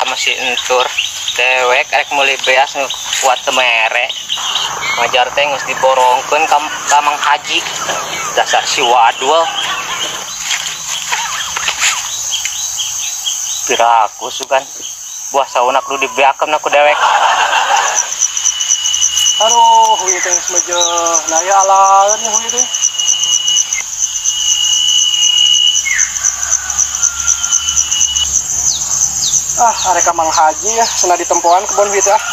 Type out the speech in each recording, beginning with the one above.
Sama si entur. Dewek rek meuli beas nu kuat teu mere. Majar teh geus diborongkeun ka Mang Haji. Dasar si wadul. Piraku sugan. Buah sauna kudu dibeakeun ku dewek. Aduh, huy teh geus mejeuh. Nah, ya alaeun ya huy teh. Ah, arek ka Mang Haji ya, cenah ditempoan kebon huy teh ah.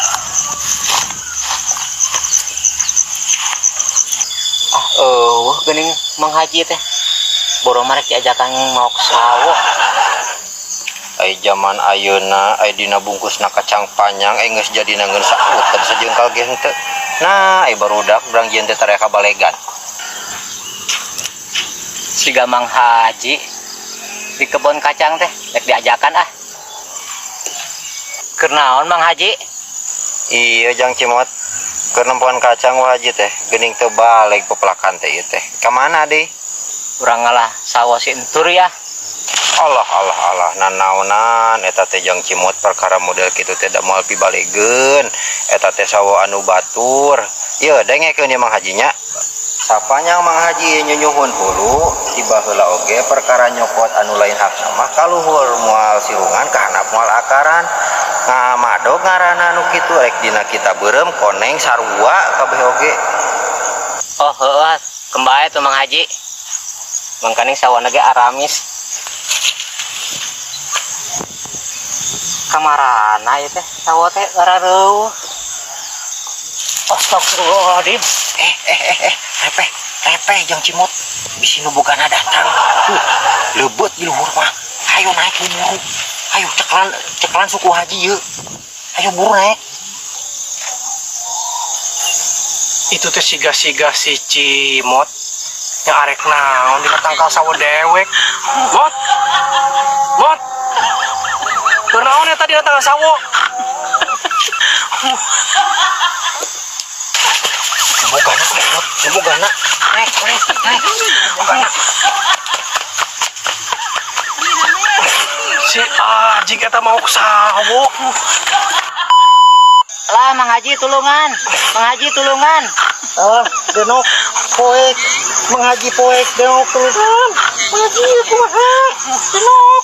Ah, eueuh geuning Mang Haji teh. Boro mah rek diajakan maok sawah. Ai zaman ayeuna ai dina bungkusna kacang panjang ai geus jadina ngeun sakuteun sajengkal ge henteu. Nah, ai barudak berang jieun teh tareka balegan. Siga Mang Haji di kebon kacang teh rek diajakan ah. Keur naon Mang Haji? Iya Jang Cimot. Keur nempoan kacang Wah Haji teh geuning teu baleg pepelakan teh ieu teh. Ka mana deui? Urang ngalah sawah si entur ya. Allah Allah Allah nanaonan eta teh Jang Cimot perkara model kitu teh da moal pibalegeun. Eta teh sawo anu batur. Ieu dengekeun ieu Mang Hajinya. Sapanjang Mang Haji nyunyuhun hulu tiba heula oge perkara nyokot anu lain hakna mah kaluhur moal sirungan kahanap moal akaran. Ngamadog ngaranna nu kitu rek dina kita beureum koneng sarua kabeh oge. Oh heueuh kembae tuh Mang Haji. Mangkaning sawana ge aramis. Kamarana ieu teh sawo teh arareueuh. Astagfirullahaladzim. Repeh, repeh Jang Cimot. Bisi nu bogana datang. Tuh, leubet di luhur mah. Ayo naik buru. Ayo ceklan, ceklan suku haji yeuh. Ayo buru naik. Itu teh siga-siga si Cimot. Yang arek naon dina tangkal sawo dewek. Mot. Mot. Keur naon eta dina tangkal sawo? Bogana, Mot. Bogana. Naik, naik, naik. Bogana. Si Ajik eta mau sawo. Lah Mang Haji tulungan. Mang Haji tulungan. Ah, denok poek. Mang Haji poek denok tulungan. Mang Haji kumaha? Denok.